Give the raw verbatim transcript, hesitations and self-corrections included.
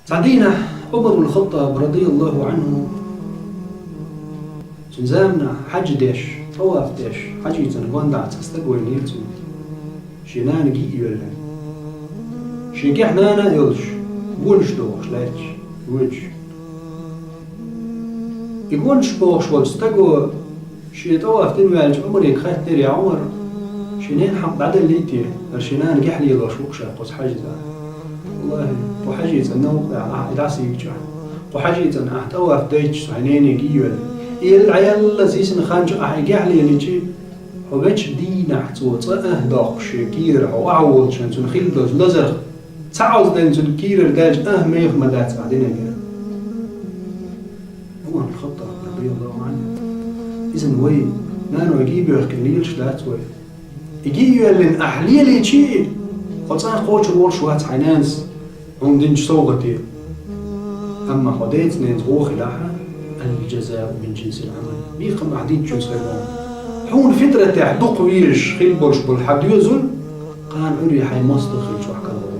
Цхьан дийнахь Ӏумар ибн Хаттаб, радияллаху Ӏанху, цуьнан заманахь хьаьж деш, тӀаваф деш, хьажийцан гонаха цхьа стаг вайнера цунна. Шен нана гиъ йоьллина. Шен гихь нана а йолуш, гонаш дохуш лаьтташ, воьдуш. И гонаш бохуш волчу стаго шен тӀаваф дина ваьлча Ӏумаре хаьттира: «Я Ӏумар, шен ненан хьакъ дӀаделлий те, хӀара шен нана гихь лелош ву-кх ша кхуза хьажийцан?» «ВаллахӀи, кху хьажийцан новкъа ахь и дӀасийгича, кху хьажийцан ахь тӀаваф дайташ, хьайн нене гиъ йоьллина, и елла Ӏаялла зисина хан чу ахь и гихь лелийча, хьо вечу дийнахь цо цкъа а доккхуш шен кийрара хьо охьаволучу хенахь цунна хилла долчу лазарх ца Ӏовзадайна цунна кийрара даьлча а меха ма дац ахь динарг». Ӏумар ибн Хаттаб, радияллаху Ӏанху: «Иза вай наной гиъ боьхкина лелаш дац вай. И гиъ йоьллина ахь лелийча, хьо цкъа а кхочур волуш вац хьайн нанас хьуна динчу совгӀате. Амма хьо деца-ненаца гӀо хилахь, ал-жазау мин джинсил Ӏамал, мехкан ахь динчуьнца хир бу. Хьуна фитратехь дукха везаш хилла болуш болу хьан доьзал кхана Ӏуьйре хьайн мостагӀа хиллачохь карор